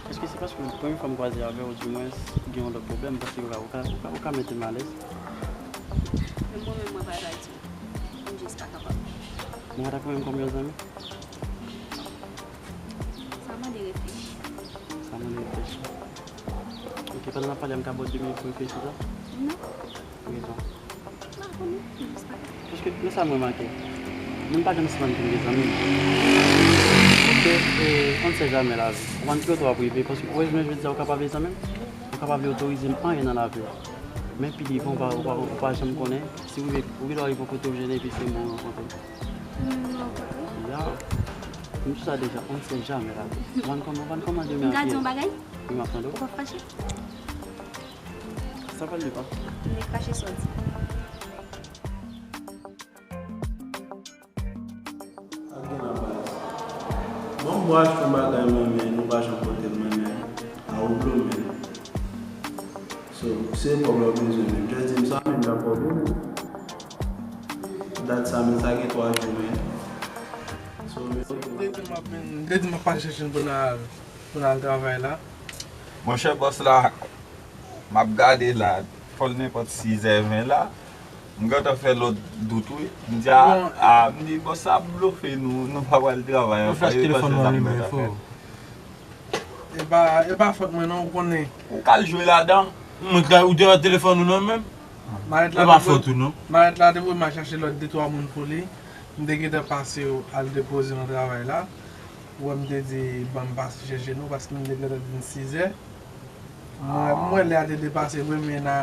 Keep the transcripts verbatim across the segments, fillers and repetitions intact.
Èske se paske premye fwa m kwaze avè w, oudimwens gen yon lòt pwoblèm, paske ou ka, ou ka, ou ka, ou ka mete m alèz? Men mwen menm, mwen pa ka di w. M jis pa kapab. Mwen pa ta konn menm kòm yon zanmi? Sa mande reflechi. Sa mande reflechi. Ok, pandan n ap pale a, m ka ba w de minit pou reflechi sa? Non. Pou ki rezon? M pa konnen, m jis pa ka. Paske, men sa m remake. Moun pa janm simann pou l gen zanmi. Paske, e, on ne sait jamais la vie. Ou pa konn ki kote w ap rive. Paske, ou wè, jounen jodi a, ou kapab vle zanmi m. Ou kapab vle otorize m anyen nan lavi w. Men pi devan, ou pa, ou pa, ou pa janm konnen. Si w rive, ou gendwa rive yon kote, ou jennen, epi se mò w rankontre. Ya. M di sa deja, on ne sait jamais la vie. Ou pa konn kòman, ou pa konn kòman demen ap ye. M ka di yon bagay? Wi, m ap tande w. Ou p ap fache? Sa pral depann. M vle fache sou di. Ak gen la baz. Bon, m pou achte yon bagay mwen, men nou pa janm pote l, mwen, men a ou blo, men. So, se kòb la w bezwen, men. Just di m sa, men m dakò pou ou. Dat sa, men sa gen twa jou, men. So, men. M te di m ap, m te di m ap al chèche l pou n al, pou n al travay la. Monchè, bòs la, m ap gade la, fò l nenpòt sizè ven la. M gentan fè lòt dout, wi. M di, a, a, m di, bòs sa ap blofe nou, nou pa pral travay ankò, e pa se sa m gentan fè. E pa, e pa fòt mwen non, ou konnen. Ou k al jwe ladan. Mwen ka, ou te wè telefòn ou nan men m. E pa fòt ou non. Marèt la te voye m al chache lòt de twa moun pou li. M te gentan pase yo al depoze nan travay la. Ou wè m te di, ban m pase chèche nou, paske m te gentan vin sizè. Mwen, mwen lè a te depase vre, men na,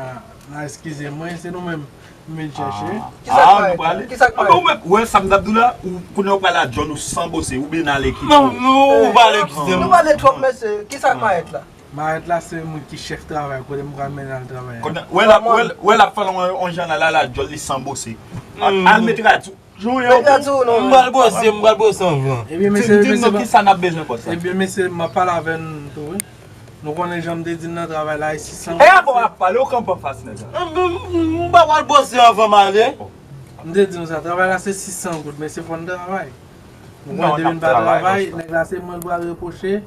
na eskize mwen, se nou menm m vin chèche. Kisa k Marèt la? Kisa k Marèt la? Ou wè sa m t ap di w la, ou konnen ou pral a djòl ou san bose, oubyen n ale kite w. Non, non, ou pale kite m. Nou pale twòp, mesye. Kisa k Marèt la? Marèt la se moun ki chèf travay, kote m pral mennen al travay a. Wè l ap, wè l, wè l ap fè yon, yon jan la, la, la, djòl li san bose. Al met rad sou. M pral bose, m pral bose anvan. Di m non, kisa n ap bezwen kòb sa? Ebyen, mesye, m ap pale avè n tou, wi. Nou konnen jan m te di n nan travay la, e sis san. E avan w ap pale, ou kanpe anfas nèg la. M, m, m, m pa pral bose anvan m ale. M te di nou sa, travay la se sis san goud, mesye, fò n travay. Nou konnen depi n pa travay, nèg la se mwen l pral repwoche.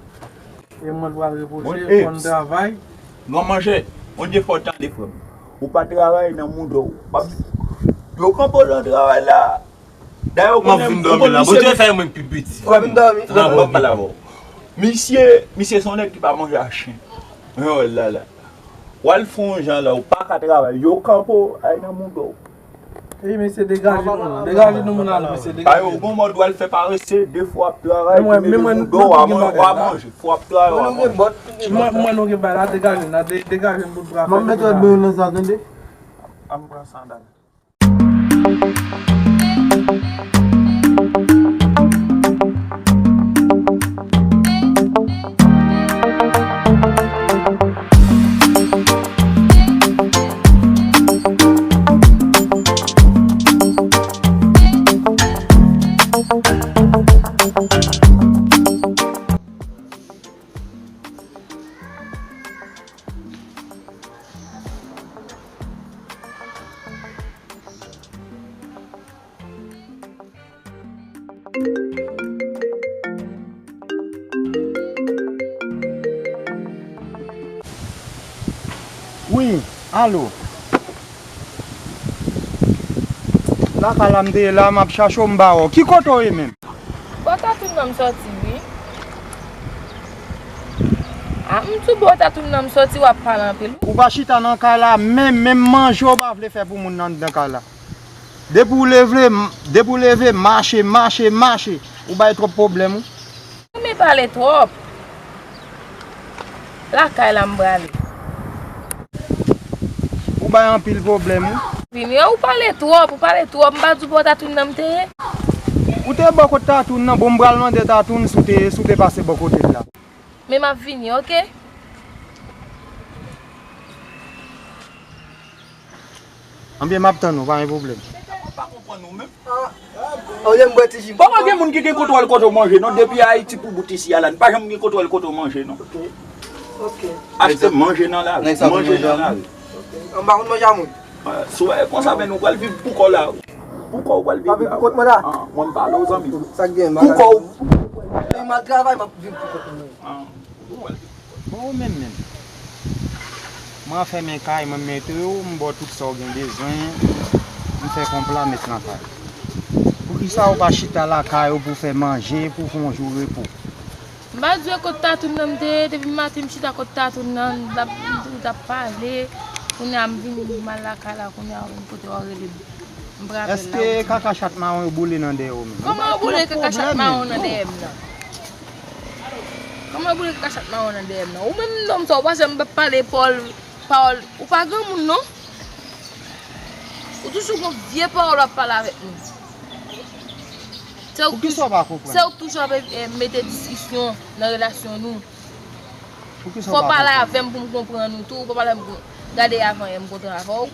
E mwen pral repwoche, konn travay. Non, manje. Bondye fè w tande, frè m. Ou pa travay nan mouda w. Yo kanpe w nan travay la. Dayè, ou konnen, ou konnen misye. Bondye fè mwen pi piti. Frè m, frè m, m ap pale avè w. Misye, misye se yon nèg ki pa manje a chen. Yon la la. W al fè yon jan la, ou pa ka travay. Yo kanpe w, ay nan mouda w. Ey, mesye, degaje nou, degaje nou, moun al, mesye, degaje nou. Gon mòd w al fè parese, de fwa w ap travay, men mwen, mwen, mwen, mwen, manje, fwa w ap travay, w ap manje. Mwen, mwen, nou gen bagay la, degaje n, de-, degaje n bout bra. M ap mete lòt bouyon nan sa, tande. An m pran sandal. Wi, alo. Lakay la m te ye la, m ap chache w, m pa wè w. Ki kote w ye menm? Bò Tatoun nan m sòti, wi. A, m tou bò tatoun nan m soti, w ap pale anpil. Ou pa chita nan kay la, menm, menm manje w pa vle fè pou moun nan anndan kay la. Depi w leve, depi w leve, mache, mache, mache. Ou bay twòp pwoblèm, wi. Ou renmen pale twòp. Lakay la m prale. Ou bay anpil pwoblèm, wi. Vini, ou pale twòp, ou pale twòp. M pa di w bò tatoun nan m te ye. Ou te bò kot tatoun nan, bon, m pral mande tatoun si w te, si w te pase bò kote l la. Men m ap vini, oke? Anbyen, m ap tann ou, pa gen pwoblèm. Mwen pa konprann ou menm. Olye m bwè ti ji. Kòman gen moun ki gen kontwòl kote w manje non? Depi Ayiti pou bout isi a la, n pa janm gen kontwòl kote w manje non. Ok. Ok. Achte manje nan lari, manje nan lari. Ok. M pa konn manje a moun. Si w wè konsa, men nou pral viv pou kò w la. Pou kò w pral viv la. Pa viv pou kont mwen la. Ah, mwen m pale w zanmi. Sa k gen, pou kò w. Li mal travay, m ap viv pou kont mwen. Ah. Bon, ou menm menm. Mwen fèmen kay mwen, m mete w, m ba w tout sa w gen bezwen, m fè konpla, met nan kay. Poukisa ou pa chita lakay ou pou fè manje, pou fè yon jou repo? M pa di w e kot tatoun nan m te ye, depi maten m chita kot tatoun nan, l ap, l ap pale, kounye a m vin mal lakay la, kounye a w vin kote w rele m. M pa rapèl la. Èske kaka chat mawon yo boule nan dèyè w menm? Kòman yo boule kaka chat mawon nan dèyè m nan? Kòman yo boule kaka chat mawon nan dèyè m nan? Ou menm nonm sa, ou pa janm pale pawòl, pawòl, ou pa granmoun non. Ou toujou gon vye pawòl w ap pale avèk moun. Se ou, poukisa w pa konprann? Se ou k toujou ap, eh, mete diskisyon nan relasyon nou. Poukisa w pa konprann? Fò w pale avè m pou m konprann ou tou. Ou pa pale avè m pou gade avan yè m kontre avè w.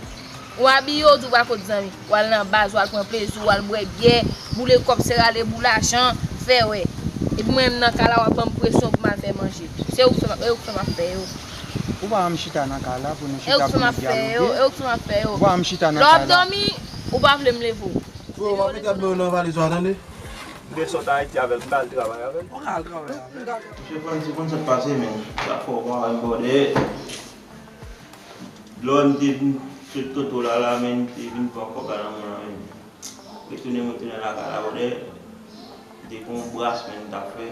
Ou abiye, ou di w pa kot zanmi. W al nan baz, w al pran plezi, w al bwè byè, boule kòb, se rale boule ajan, fè wè. Epi mwen menm nan kay la, w ap ban m presyon pou m al fè manje. Se ou k fè m, e ou k fè m ap fè yo. Ou pa wè m chita nan kay la pou nou chita pou nou dyaloge? E ou k fè m ap fè yo, e ou k fè m ap fè yo. Ou pa wè m chita nan kay la? Lè w ap dòmi, ou pa vle m leve w. Bro, m ap mete dlo nan valiz ou a, tande? M te sot Ayiti avè l, m t al travay avè l. Ou ka al travay avè l. Mesye Franz, ou konn sa k pase, men. Sa fè w pa wè m bò dèyè. Lè m te vin sot Toto la, la, men, m te vin pran kòb la nan men l, men. Retounen, m retounen lakay la, bò dèyè. M te gon bras, men, m t ap fè.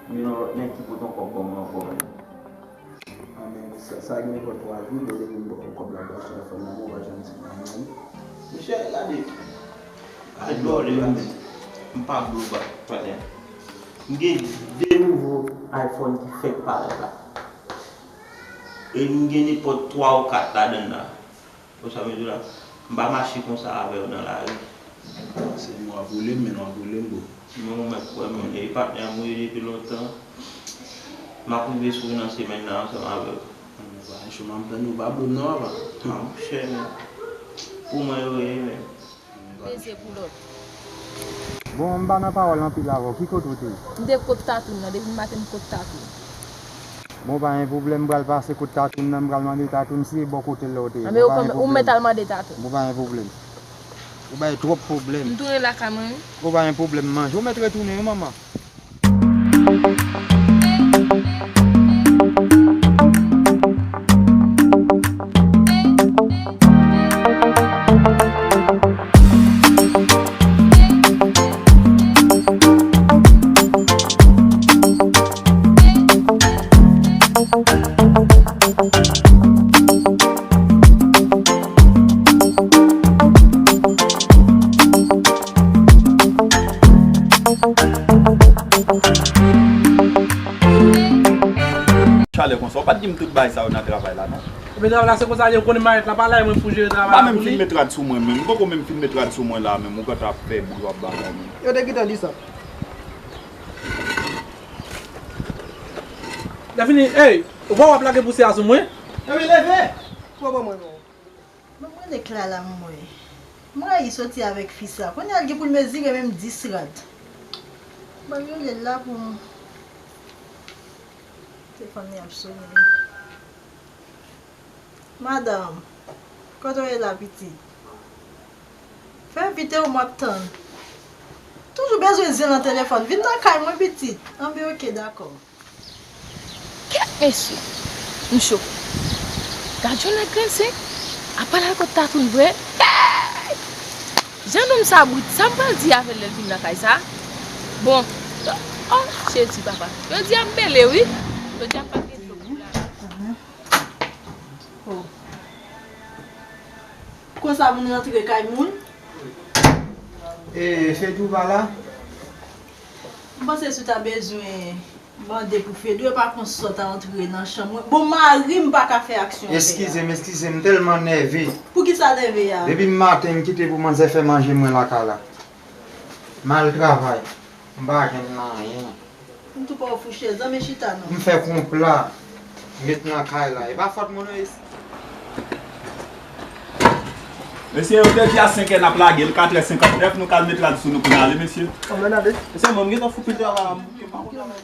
Men yon lòt nèg ki pote yon kòb ban mwen ankò, men. Ah, men sa, sa gen nenpòt twa jou, depi m ba w kòb la, m pa janm fè nan men w, pa janm di m anyen. Mesye, gade. Gade lè w leve, m pa blo ba, patnè. M gen de nouvo iPhone ki fèk parèt la. E m gen nenpòt twa ou kat ladann la. Ou sa m di w la, m pa mache konsa avè w nan lari. Se mwen w ap woule m, men w ap woule m, bro. Men ou mèt kwè m, men e patnè m ou ye depi lontan. M ap rive sou ou nan semèn nan ansanm avè w. Ann, pa gen cho, m ap tann ou, pa blo m non, papa. Ah, monchè, men. Pou mwen, yo ye, men. Peze pou lòt. Bon, m pa nan pawòl anpil avè w. Ki kote w te ye? M te kot Tatoun nan, depi maten m kot Tatoun. Bon, pa gen pwoblèm, m pral pase kot Tatoun nan, m pral mande Tatoun si e bò kote l la w te ye. Anben, ou mèt al mande Tatoun. Bon, pa gen pwoblèm. Ou bay twòp pwoblèm. M tounen lakay mwen, wi. Bon, pa gen pwoblèm, manje. Ou mèt retounen, wi, manman. Chalè konsa, ou pa t di m tout bagay sa yo nan travay la, non? Ebyen, travay la se konsa li ye, ou konnen marèt la pa la, e mwen pou jere travay la pou li. M pa menm fin met rad sou mwen menm, m poko menm fin met rad sou mwen la menm, ou gentan ap fè bri w ap ba mwen menm. Yo te gentan di sa. Lè fini, ey, ou pa wè w ap lage pousyè a sou mwen? Ebyen, leve! Pran ban mwen non. Ban m rele Clara m wè. M rayi soti avèk fi sa. Kounye a l gen pou l mezire menm dis rad. Ban m rele l la pou m. Telefòn li ap sone. Madanm, kote w ye la, pitit? Fè vit, e w m ap tann. Toujou bezwen zen nan telefòn. Vin nan kay mwen, pitit. Anben, oke, dakò. Kèt mesye! M cho. Gad yon nèg grenn sen. Apa l al kot Tatoun vre? Hey! Jan nonm sa brit, sa m pral di avè l lè l vin nan kay sa? Bon, oh, Jezi papa. Jodi a m bele, wi. Jodi a m pa gen dlo. Konsa moun rantre kay moun? E, Fedou pa la? M panse si w ta bezwen mande pou Fedou, e pa konsa w ta antre nan chanm mwen. Bon, mari m pa ka fè aksyon w fè a. Eskize m, eskize m, m tèlman nève. Poukisa nève a? Depi maten m kite pou manzè fè manje mwen lakay la. M al travay. M pa jwenn anyen. M tou pa ofri w chèz, ann men chita non. M fè konpla. Met nan kay la. E pa fòt mwen non, esi. Mesye, yo te di a senk è n ap lage l, katrè senkantnèf, nou ka al met rad sou nou pou n ale, mesye. Ann men ale. Mesye, mwen, m gentan fou pita la.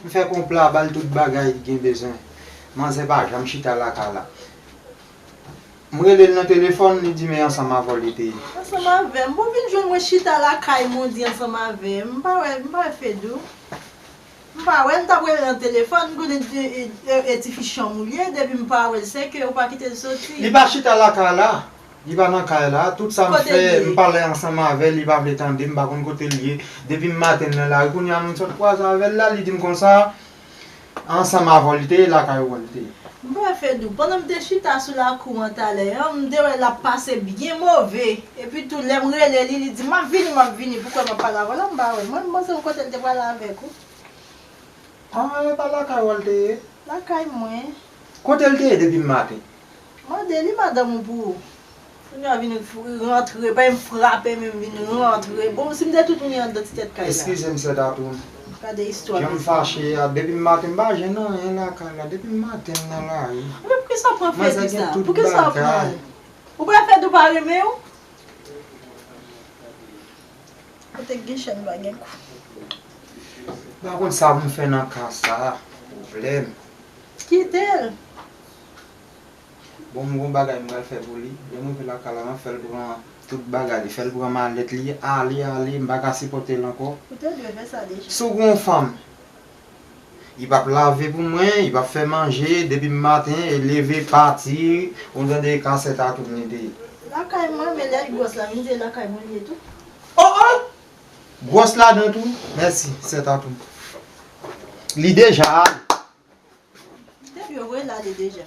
M fè konpla, ba l tout bagay li gen bezwen. Manzè pa janm chita lakay la. M rele l nan telefòn, li di men ansanm avè w li te ye. Ansanm avè m? Bon, vin jwenn mwen chita lakay Mondi ansanm avè m. M pa wè, m pa wè Fedou. M pa wè l, m t ap rele nan telefòn, m konnen e, e, e, e ti fi chanm ou l ye, depi m pa wè l, se ke ou pa kite l soti. Li pa chita lakay la. Li pa nan kay la. Tout sa m fè, m pale ansanm avè l, li pa vle tande, m pa konn kote l ye. Depi m maten nan lari, kounye a m sot kwaze avè l la, li di m konsa, ansanm avè w li te ye, lakay ou an li te ye. M pa wè Fedou. Pandan m te chita sou lakou an talè an, m te wè l ap pase byen move. Epi tou, lè m rele li, li di, "M ap vini, m ap vini." Poukò m ap pale avè w la, m pa wè l. Mwen, m panse se kote l te prale avèk ou. Ah, e pa lakay ou an l te ye? Lakay mwen. Kote l te ye depi maten? Mande li madanm ou pou ou. Kounye a vin f-, rantre, pa m frape, men vin rantre. Bon, si m te toutouni anndan ti tèt kay la. Eskize m, sè Tatoun. Gade istwa. Jan m fache a, depi maten m pa jwenn anyen lakay la, depi maten m nan lari. Men poukisa w pran Fedou sa? Poukisa w pran l? Ou pa Fedou pa renmen w? Kote k gen chèn pa gen kou. M pa konn sa pou m fè nan ka sa a. Pwoblèm. Kite l. Bon, m gon bagay m pral fè pou li. Lè m rive lakay la, m ap fè l pran tout bagay li. Fè l pran malèt li, ale, ale, m pa ka sipòte l ankò. Ou te dwe fè sa deja. Si w gon fanm, li p ap lave pou mwen, li p ap fè manje, depi maten, e leve, pati, ou tande ka sè Tatoun li te ye. Lakay mwen, men lè l gwòs la, m di lakay mwen li ye tou. Oh, oh! Gwòs ladan tou? Mèsi, sè Tatoun. Li deja ale. Te dwe voye l ale deja.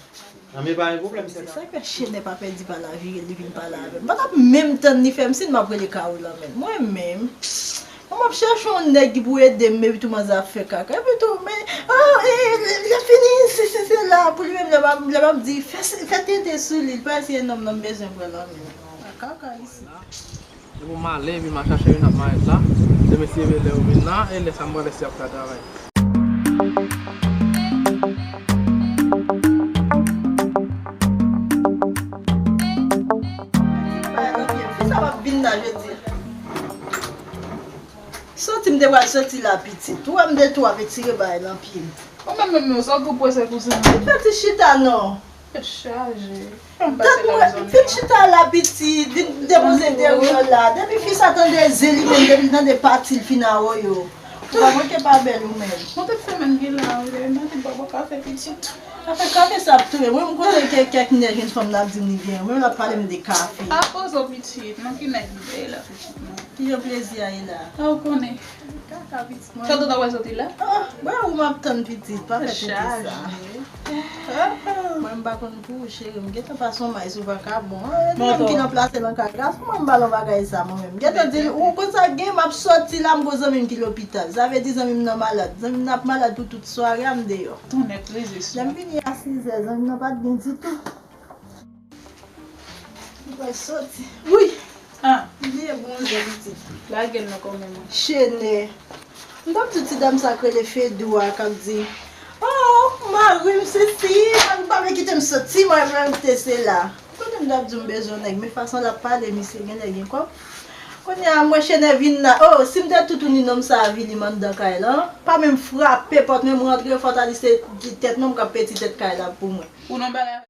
Nan men pa gen pwoblèm, sè Tatoun. Se sa k fè Chenè pa pèdi pa la vire, li vin pale avè m. M pa t ap menm tann li fè m siy, m ap rele Carole menm. Mwen menm, mwen m ap chèche yon nèg ki pou ede m, epi tou manzè ap fè kaka. Epi tou, men, ah, e, e, li ap fini, se, se, se la, pou li menm, lè m ap, lè m ap di, fè, fè tete sou li, li pa eseye nonm nan, m bezwen pran nan men. Kaka isi. Depi w male, epi m al chache youn ap marèt la. Se mesye lè yo vin la, e lè sa m pral wè si y ap ka travay. Fi sa p ap vin la jodi a. Soti m te pral soti la pitit. Ou wè m de tou ap etire bagay nan pye m. Ou menm menm, menm sa w tou prese pou sa. Fè ti chita non. Tèt chaje. Tèt mwen, vin chita la pitit, vin depoze dèyè w la. Depi fi sa tande zen li menm, depi l tande pati l fin awoyo. Ou pa manke pa bèl ou menm. Mwen te fè menm gen la, wi, mwen te bò bò kafe pitit. Afè kafe sa ap touye. Mwen m konnen ke kèk nèg jwenn fanm nan ap di m li gen. Mwen l ap pale m de kafe. A pozo pitit, non ki nèg li ye la pitit non. Ki jan plezi a ye la? A ou konnen. Kaka pitit mwen. Sa w ta wè soti la? Ah, bwè ou m ap tann pitit, pa fè tete sa. Mwen m pa konn pou ou cheri, m gentan pase yon may sou vakabon. Ah, e li menm ki ranplase nan kaka. Mwen m pa nan bagay sa mwen menm. Gentan di l, ou konn sa k gen, m ap soti la, m gon zanmi m ki lopital. Sa vle di zanmi m nan malad. Zanmi m nan ap malad pou tout sware a, m deyò. Tonnè plezi swa. Lè m vini a sizè, zanmi m nan pa t gen ditou. Mwen pral soti. Wi. Ah. Bliye bwonze pitit. Lage l nan kò men mwen. Chenè. M t ap di ti dam sa k rele Fedou a k ap di, oh, mari m sesi, pa, pa vle kite m soti, mari m te sela. Kote m t ap di w m bezwen yon nèg, men fason l ap pale, misye genlè gen kòb. Kounye a, mwen Chenè vin la. Oh, si m te toutouni nonm sa a vini m anndan kay la, pa menm frape pòt, menm rantre, fò ta di se tèt nonm k ap peti tèt kay la pou mwen. Ou nan bagay